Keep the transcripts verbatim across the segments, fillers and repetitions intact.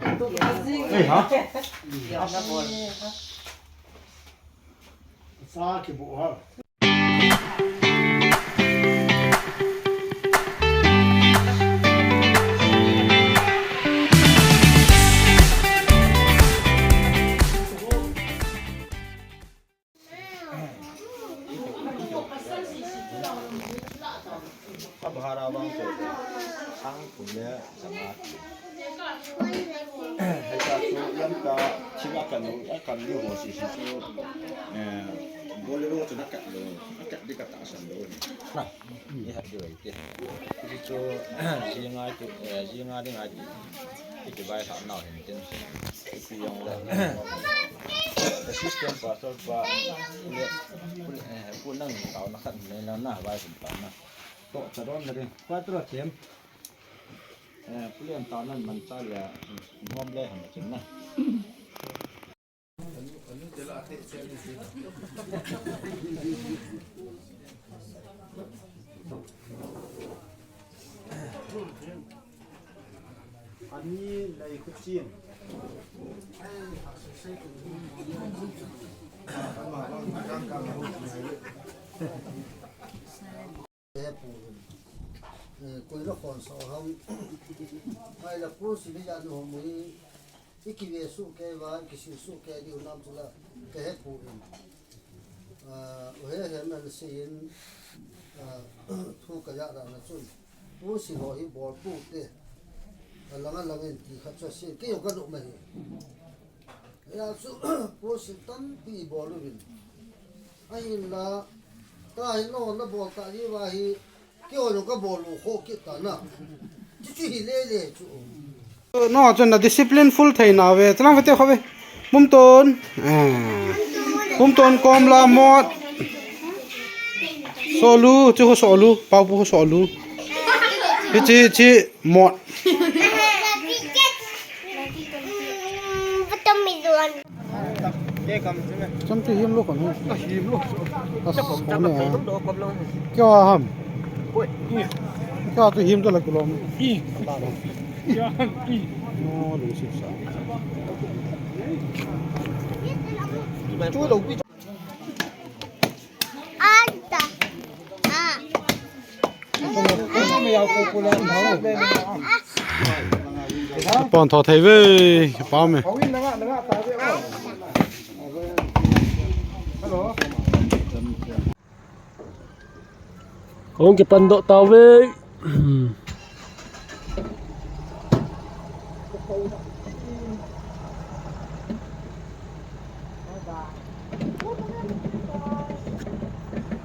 Ei, ha? Sa kibu ha. Ka bhara vang chu sang kum le sanga. Hei ta chu yam ta thil a kan lo, a kan lo ho si si chu, eh, Bolero chu na kat lo, na kat di ka tahsan lo. Na, ni hat di wai te. Ti chu, ji ngai tu, eh, ji ngai di ngai ti. Ti ki bai sa nau hin tin. Ti yong le. Assistant pastor pa, pule, pule, eh, pu nang tao na khat ne na na bai kum ta na. To cha don na rin. Cuatro chem. Eh, pule tao nan man cha le, hom le ham chem na. Ani lei khuchin. He pu hin. Eh, koi na khon so ham. Mai la pu si le ya no mui. I kive suh kei va, i kisil suh kei diu nam chu la, ka he pu in. Ah, u he he man si in, ah, thu ka ya ra na chun. Pu si ho hi bol pu te. A lang a lang in ti khat chu si, kei ka lo ma hi. Ya chu, pu si tampi bol u vin. Ahin la, ta hi no na bol ta ni va hi, Kei ho jong ka bol u kho kit ta na. Chu chu hi le le chu. No, chun na discipline full thei na ve. Chang ve te kho ve. Bumton. Eh. Bumton kom la mot. Solu, chu ho solu, pau pu ho solu. Hi chi, chi mot. Watermelon. Cham ti him lo kon. Him lo. As, kone a. Kya ham? Kya tu him to la kulom. No, lo si sa. Tu lo pi. Anta. Ah. Pon tho thei ve, pa me. Kong kipan doh tau ve.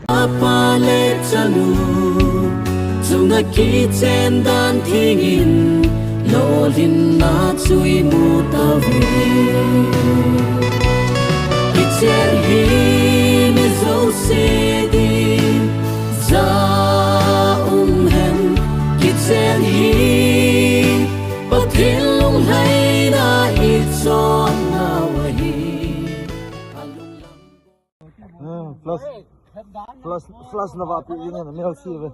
Apa le chanu, chunga kichen dan thingin, lolhinna chu imu tauve. Kichen hi mi jouse din, ja um hen, kichen hi Pathen lunglhaina i chonna ahi. Ah, flash, flash, flash na va pi ding na mel si ve.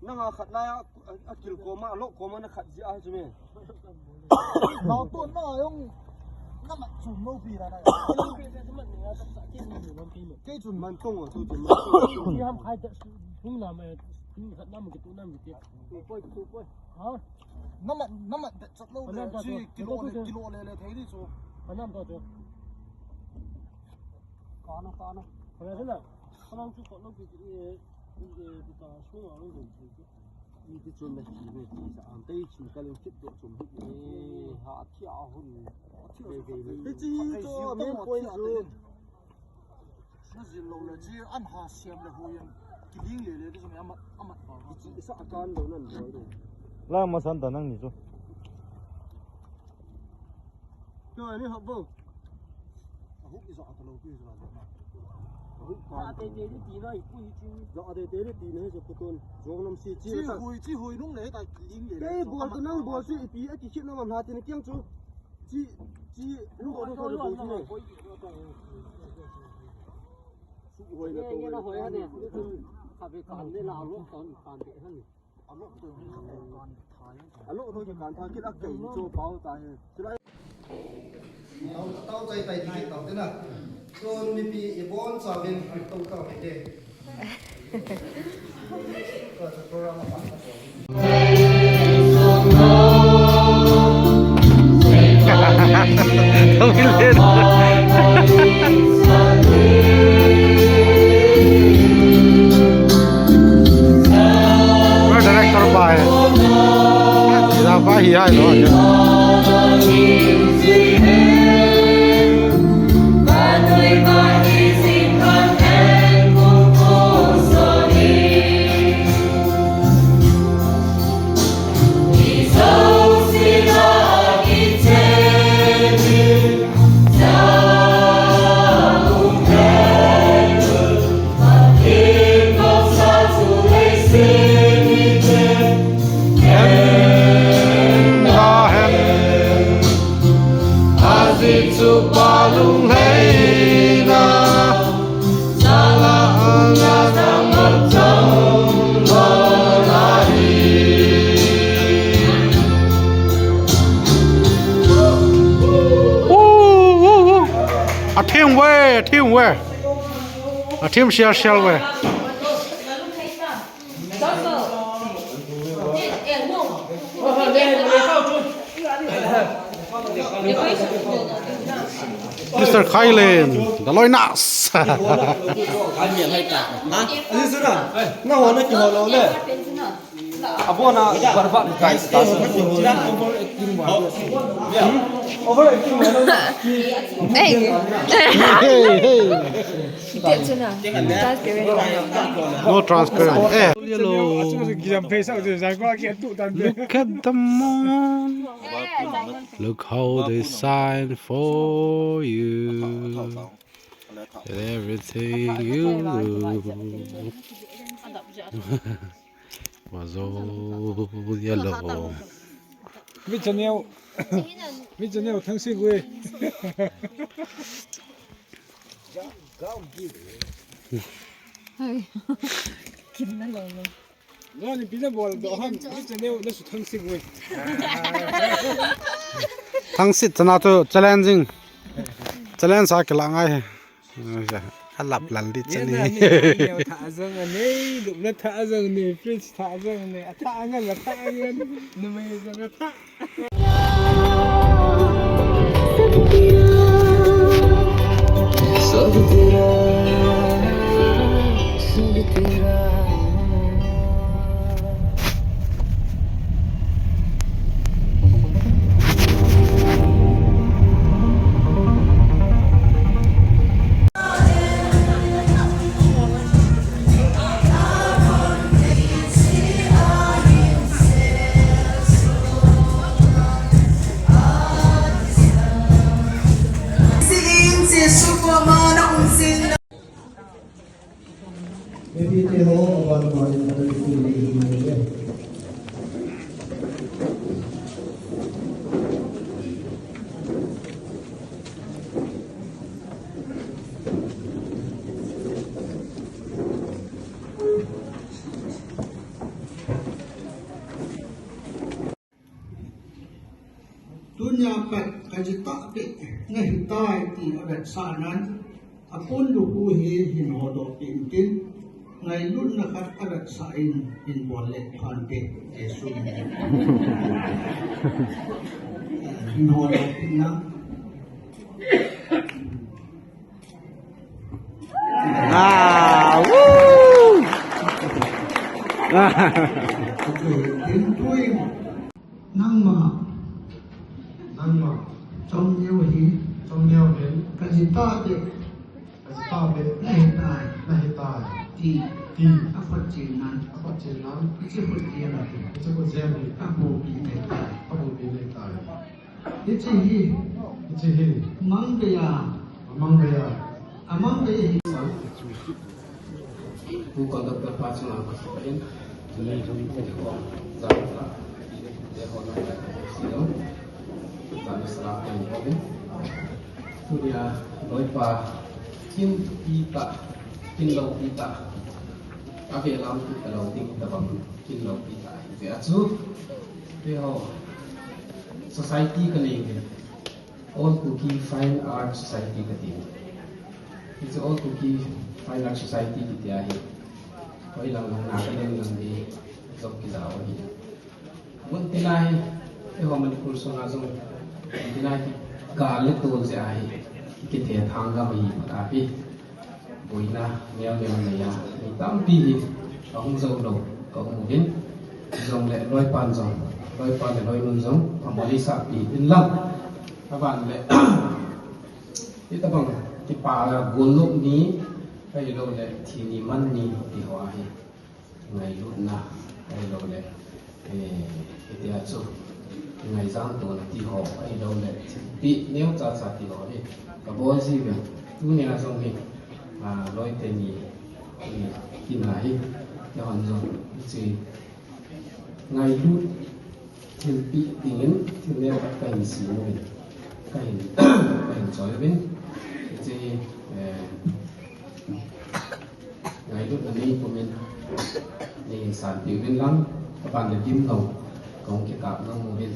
Nanga khat na a, a kil koma, a lo koma na khat ji a chu me. Nau to na jong na mat chun lo pi la na. Kei chun man tong a tu chun man tong. Ki ham khai ta hung na me, hung khat na me ki tu na me ki. Tu poi, tu poi. Ha? Namat, namat det chat lo le, chi kilo le, kilo le le thei di chu. Anam to chu. Kana, kana. Kana chu na. Kana chu ko lo ki, eh, eh, ki ta su ma lo ki. Ni ti chun le ki ne ki sa an tei chu ka le kit do chun hi. Eh, ha thi a hun. Ti chi to main point chu. Na jil lo le chi an ha siam le hu yin. Kiling le le ti chu me amat, amat ba. Ti sa kan lo nan boi le. La ma san ta nang ni chu. Kyo ni hop bo. Ahu ki sa ta lo ki sa. Ahu ka. Te te ni ti na i pu hi chi. Ja te te ni ti na hi sa putun. Jong nam si chi. Chi hui, chi hui nung le ta kiling le le. Te bol tu nang bol si ipi a ki khit na ma na ti ni kiang chu. Chi, chi, lu ko, lu ko, lu ko, lu ko. Su hoi na to. Nge na hoi ha ne. Ka be kan ne la lo ton kan de han. Alo, alo, kan tha kit a kei chu pau ta hi. Tau, tau chai tai ti kit tau te na. Chun mipi ibon chauvin tau tau hi te. Director pa hai. Ida pa hi hai lo. A thim ve, a thim ve. A thim sial sial ve. Mister Khailen, the Loinas. Abona, guys, guys. Overacting. Hey. Hey, hey. No transparent. Eh. Hello. Look at the moon. Look how they shine for you. Everything you do. Wazo yellow. Mi channel. Mi channel thang si gui. Hai. Kin na lo lo. Ngani pina bol do han. Mi channel na su thang si gui. Thang si chana to challenging. Challenge a kila ngai. A lap lal di chani. Neo tha jong anei, lupna tha jong anei, fridge tha jong anei, a tha ngan, a tha ngan, numei jong a tha. Tunia pat kajitah peh nahitai ti avetsah nan, apon lukhu hi hin hodoh peh intin, ngailutna khat avetsah in hin bol le phante, Jesu min in. Hin hodoh peh na. Ah, woo! Nangma. Nangma. Chomneo hi. Chomneo hi. Kajitah peh. Kajitah peh. Nahitai. Nahitai. Ti. Ti. Aphatchen nan. Aphatchen nan. Ichi khut jeng hi. Ichi khut jeng hi. Abupi nahitai. Abupi nahitai. Hiche hi. Hiche hi. Mangbeiya. Mangbeiya. Amangbeiya hi. Pu conductor pa chunga kasupain. Tuni hung te ho. Jang sa. Te ho na ka si lo. Jang sa ka ni ho. Tunia loipa. Kin pi ta. Kin lo pi ta. Ave lam tu ka lo ding ta bang. Kin lo pi ta. Achu, keiho society kanei ve. All Kuki Fine Art Society kati. Hichu All Kuki Fine Art Society kiti ahi. Hoilang lang na kanei lang di jong kijao ahi. Mun tina hi, eiho Manipur sunga jong, mun tina hi, gal le tol jeh ahi, kithethang gam ahi, api, boina, neo neo nei a, mi tampi hi, ahung jou lou, ka um uvin, jongle, loipan jong, loipan le loinun jong, amoli sapi, in lang, aban le, itabang, kipa la, gon lou ni, ahilou le, thi ni man ni, ti ho ahi. Ngailutna, ahilou le, eh, hitia chu, ngaijang tona ti ho, ahilou le, thilpi neo cha cha ti ho hi, kabol ji ve, tunia jong hi, ah, loi teni, eh, tina hi, keiho jong, hiche, ngailut, thilpi dingin, thil neo khat kahin sem uvin, kahin, kahin choi uvin, hiche, eh, Ngailutna nei pumin, nei sanpeh uvin lang, kaban le dimlou, kahung kikap nom uvin.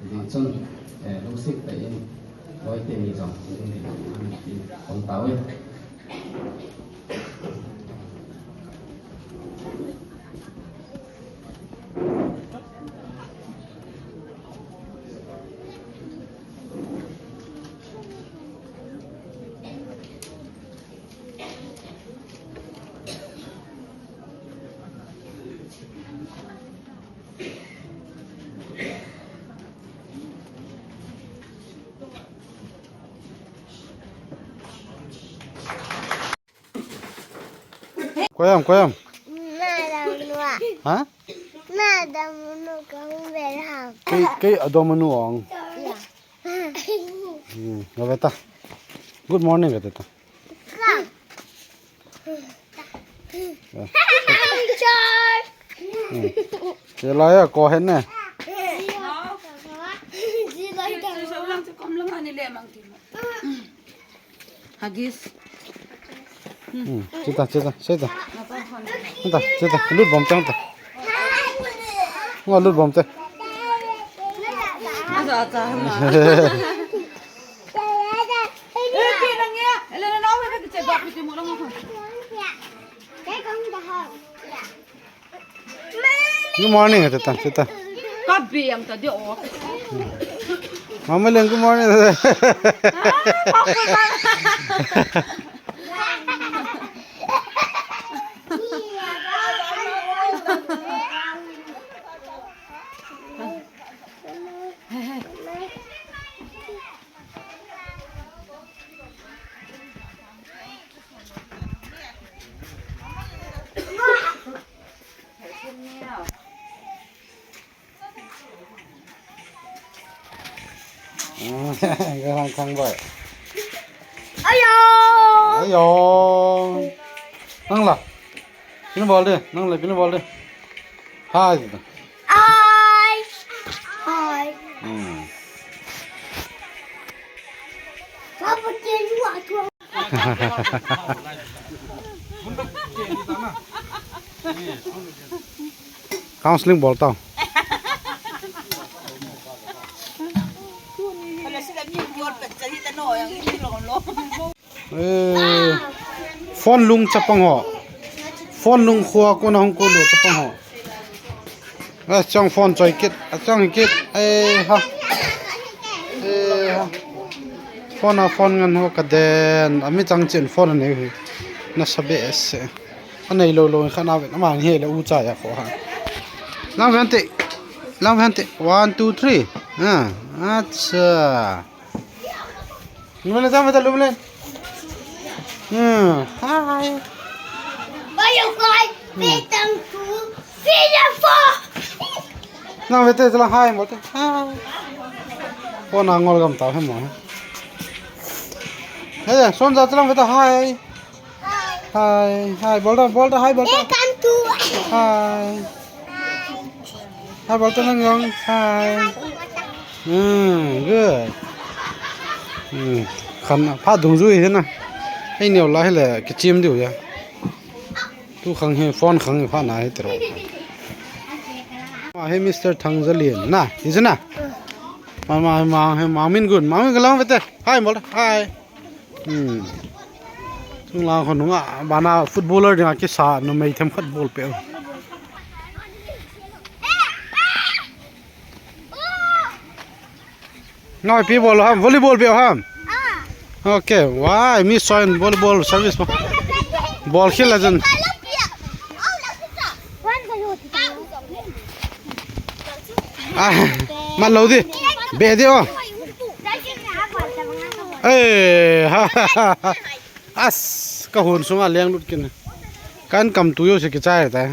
Hijeh chun, eh, lungset tah in, loi teni jong, hung ding, hung ding, hung tao in. Koyam, koyam. Madam Noah. Ha? Madam Noah ka hung bel ham. Kei, kei adom anu ong. Ya. Hmm, ga beta. Good morning, ga beta. Ka. Hmm. Chela ya ko hen ne. Huggies. Hmm, chita, chita, chita. Chita, chita. Lut bom chang ta. Ngo lut bom te. Acha, acha, ma. Good morning, tita, tita. Kabiang ta di o. Mama Leng, good morning. Khang khang bai. Ayo. Ayo. Nang la. Pinu bol de, nang la, pinu bol de. Hi. Hi. Hi. Hmm. Papa, can you watch? Counseling bol tao. Eh, phone lung chapang ho. Phone lung khua ko na hong ko lo chapang ho. A chang phone choi kit, a chang kit. Eh ha. Eh ha. Phone a phone ngan ho ka den. A mi chang chin phone nei hi. Na sabe se. A nei lo lo kha na ve. Ama ni he le u cha ya kho ha. Lang ven te. Lang ven te. One, two, three. Ah, acha. Lumle, jam beta, lumle. Hmm, hi. Bye, you guys. Hmm. Bye, thank you. See you for. Nang beta, jalan hi, bolte. Hi. Phone a ngol gam tao he mo. Hey, son ja jalan beta, hi. Hi, hi, bol da, bol da, hi, bol da. Welcome to. Hi. Hi, bol da nang jong. Hi. Hmm, good. Hmm, khan pha dungjui hi na. Hei neo la hi le kichim diu ya. Tu khang hi, phone khang hi pha na hi tiro. Hey, Mister Thangzalien na, hi chu na. Ma, ma, ma, hey, ma, Min Gun, ma, Min Gun lang vete. Hi, mol, hi. Hmm. Chung lang khon nunga, bana footballer dinga kisa, numei themkhat bol pe. Ngai pi bol ham, volleyball pe ham. Okay, why? Mi soin volleyball service mo. Bol khel la jan. Ah, mat lo di. Be di o. Eh, ha, ha, ha, ha. As, ka hun sunga leng lut kin. Kan kam tu yo se kichai ta.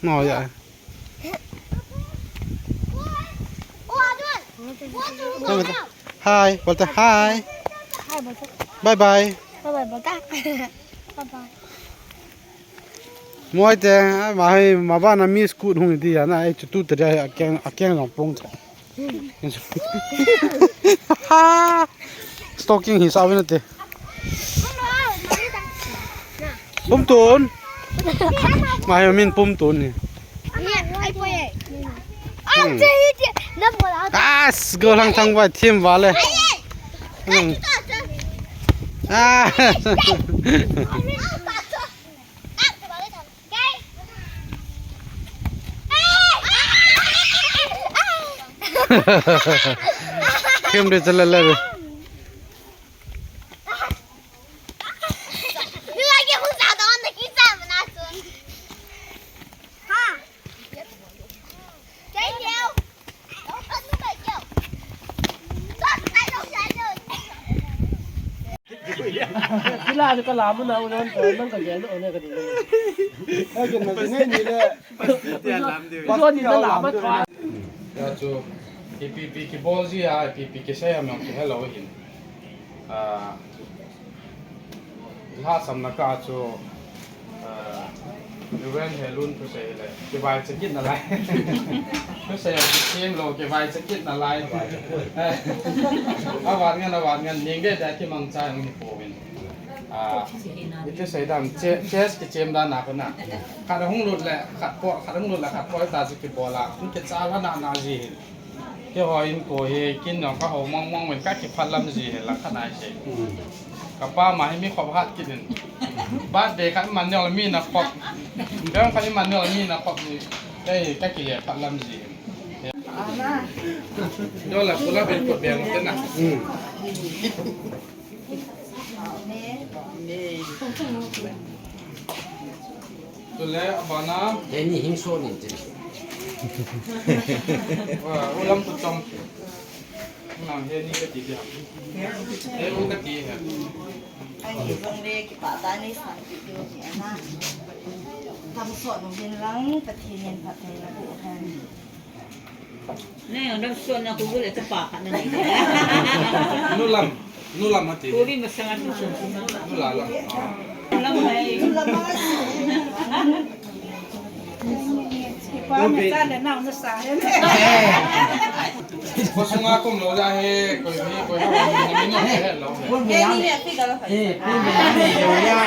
No ya. Hi, Walter, hi. Hi, Walter. Bye bye. Bye bye, Walter. Bye bye. Moi te, ai, ma hai, ma ba na miss kut hung di ya na, ai, chu tu te dia, a keng, a keng jong pung. Stocking hi sa vin te. Pum tun. Ma hai min pum tun ni. Hmm. As, go lang thang vai, thim va le. Hmm. Ah. Kim de chala la. Kila ni ka lam na, u non to, nang ka gel, u ne ka di. Ka gel na, ne ni le. U non ni na lam a. Ya chu, ipi ipi kibol ji a, ipi ipi kisei a, mi ong ki hello hin. Ah, lhasam na ka chu, ah, Reverend Helun thusei le, kivaicha kit na lai. Thusei a kisem lou, kivaicha kit na lai. Avat ngan, avat ngan, ning de da kimangcha ngi po vin. Ah, iti sei dan, che-, chess kichem dan a kona. Khat hung lut le, khat po, khat hung lut le, khat po ta chu kibol a. Hung kicha la na na ji hin. Keiho in ko hi, kin jong ka ho mong mong vin ka kiphat lam ji hin la khat nai sei. Hmm. Ka pa ma hi mi khop hat kit in. Birthday khat man jong mi na khop. Beng khat man jong mi na khop ni. Kei ka kile phat lam ji hin. Ana. Dola pula ben ko ben te na. Hmm. Tule, abana. Heni hing so ni te. Wa, ulam tu chom. Nang heni ka ti dia. He u ka ti he. Ai, jong le kipa ta ni san ti tu ni ana. Tam so nung hin lang, Pathen in phatthei naboh hen. Nei, nang suan na kugul e, chapa khat na nei. Nulam, nulam ati. Kuri masanga tu. Nula lam. Lam hai. Kipa me cha le nau na sa he. Ko sunga kum lo ja he, koi mi, koi ha, mi no he lo. Ke ni le pi ga lo. Eh, pi me ni lo ya.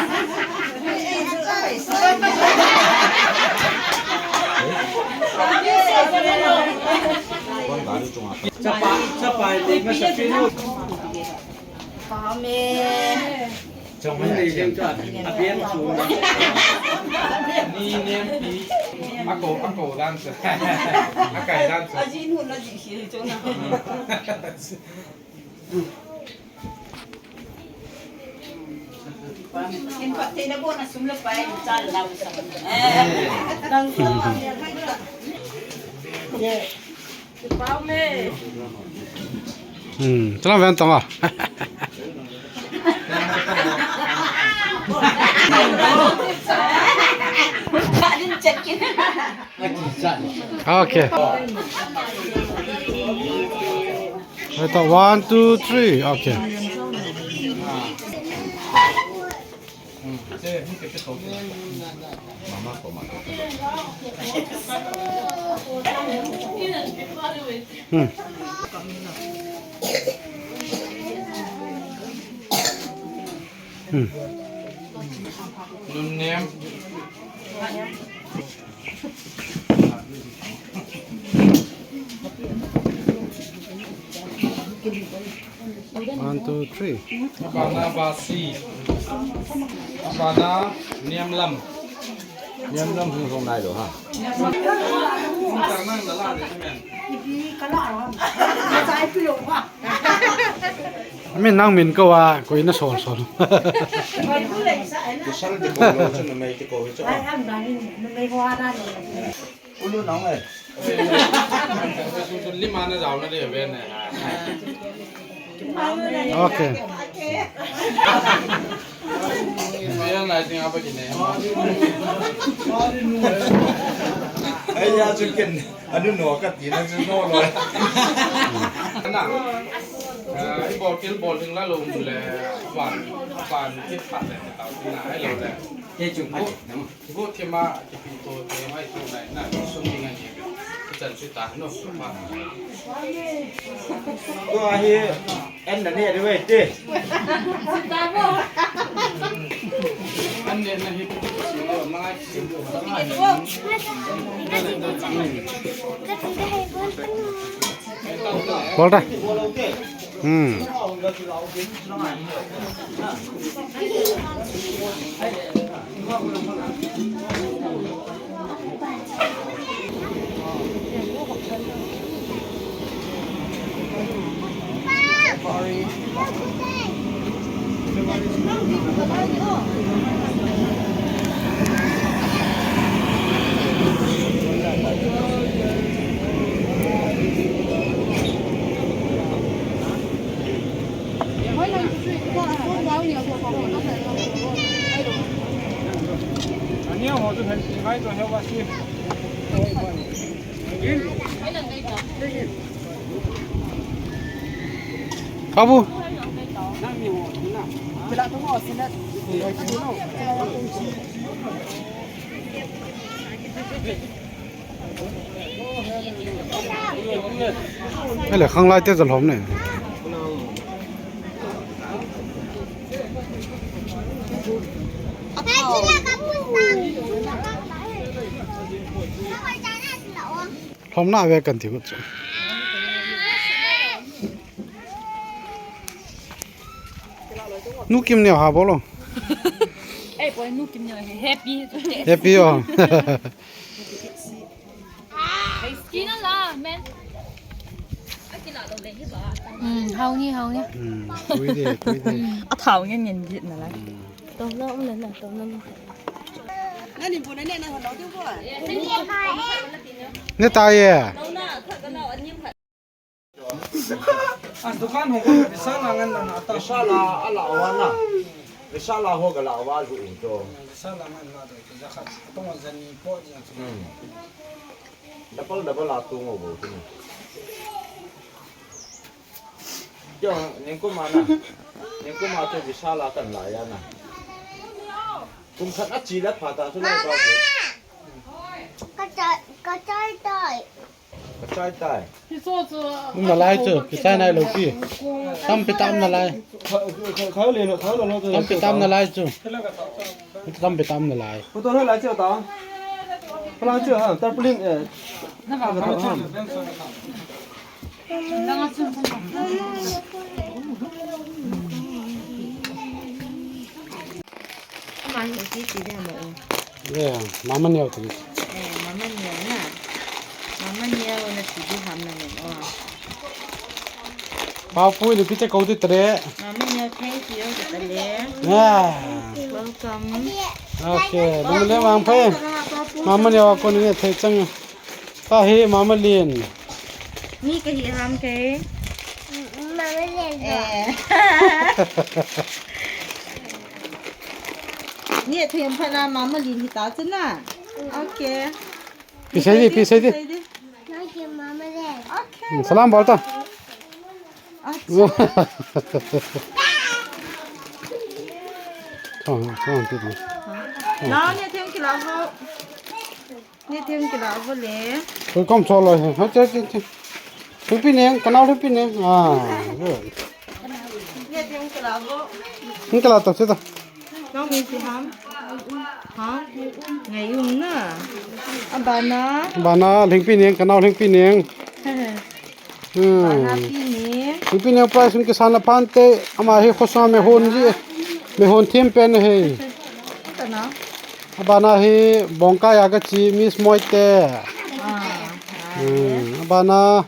Chapa, chapa, te ma sa pi no. Pa me. Chong mai nei jeng cha, a biang chu. Ni nem pi. A ko, a ko dan cha. A kai dan cha. A ji nu na ji si chong na. In fact, te na bo na sum le pai, cha le lau sa. Eh, nang sa. Hmm, tala ven tama. Okay. Wait, one, two, three. Okay. Hmm. Hmm. Nun nem. One, two, three. Abana Basi. Abana Niamlam. Niamlam hung hung nai lo ha. Min nang min ko a, koi na sol sol. Kusal di ko lo, chu numei di ko, chu. Ulu nong eh. Lima na jao na de ve ne. Okay. Maya na ting apa kine. Ai ya chu ken anu no ka ti na chu no lo. Na. Ai bol kel bol ding la lo mu le. Pan pan kit pat le ta na ai lo le. Ke chung pat. Go thima, kipi to, thima, ito na, na, sung ni nga ni. Kitan sita, no, suma. Go ahi, en na ne, de we, te. En ne, na, hi, Bol da. Hmm. Babu. Ele khanglai te jalhom ne. Lhomna ve kan ti kut chu. Nu Kim neo ha bolo. Ei, boy, nu Kim neo he. Happy. Happy o. Hey, skin ala, man. Akila lo le hi ba. Hmm, hao ni, hao ni. Hmm, kui de, kui de. A thao ngen ngen git na lai. Hmm. Tom na um na na, tom na na. Na ni bu na ne na ho lo diu ko. Ne ta ye. Lo na, kha ka lo, a nim kha. As dukan ho ko, Vishal a ngan na na ta. Vishal a, a la wa na. Vishal a ho ga la wa ju u to. Vishal a ngan na to, to ja khat. To ma jani po ja. Hmm. Double, double a tu ngo bo tu. Yo, ningku ma na. Ningku ma te Vishal a kan la ya na. Kum khat a chi la pha ta chu lai ba ko. Ka chai, ka chai tai. Ka chai tai. Um na lai chu, kichai nai lo pi. Tampi tam na lai. Kha, kha, kha le lo, kha lo lo. Tampi tam na lai chu. Tampi tam na lai. Ko to lai chu ta. Palang chu ha, tarpaulin eh. Na ba, ba chu. Ama hi iti ti ding ham o. Le, mama neo ti. Eh, mama neo na. Mama neo na ti ding ham na neo. Papu ni pi te ko ti tre. Mama neo, thank you ti tre. Yeah. Welcome. Okay, dum le mang phai. Mama neo ko ni thei chang. Ka hi Mama Lin. Mi ka hi ham ke? Mama Lin. Eh. Ni thei ham pha na Mama Lin hi ta chu na. Okay. Pi sei di, pi sei di. Pi sei di. Nang ki Mama Lin. Okay. Hmm, salam bol ta. Acha. Oh, oh, oh, oh. Na, ni thei ham kila ho. Ni thei ham kila vo le. Koi kom cho loi he. Ha, che, che, che. Lhingpi neng, ka nao Lhingpi neng. Ah, good. Ni thei ham kila vo. Ni kila to, che to. Nang min ti ham. Ha? Ngai um na. Abana. Abana, Lhingpi neng, ka nao Lhingpi neng. Hmm. Abana pi neng. Ipi neo prize hung kisan a pante, ama hi khosunga mehon ji, mehon thim pen hi. Abana hi Bongkai a kachi Miss Moite. Hmm, abana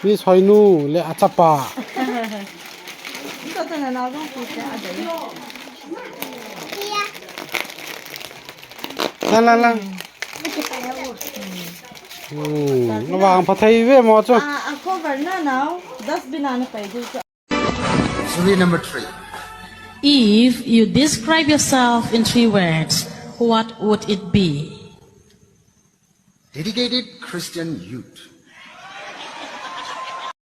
Miss Hoinu le achapa. Lang, lang, lang. Hmm, vang pha thei ve mo chu. Ah, a cover na nau, dustbin a na pai ding chu. Story number three. If you describe yourself in three words, what would it be? Dedicated Christian youth.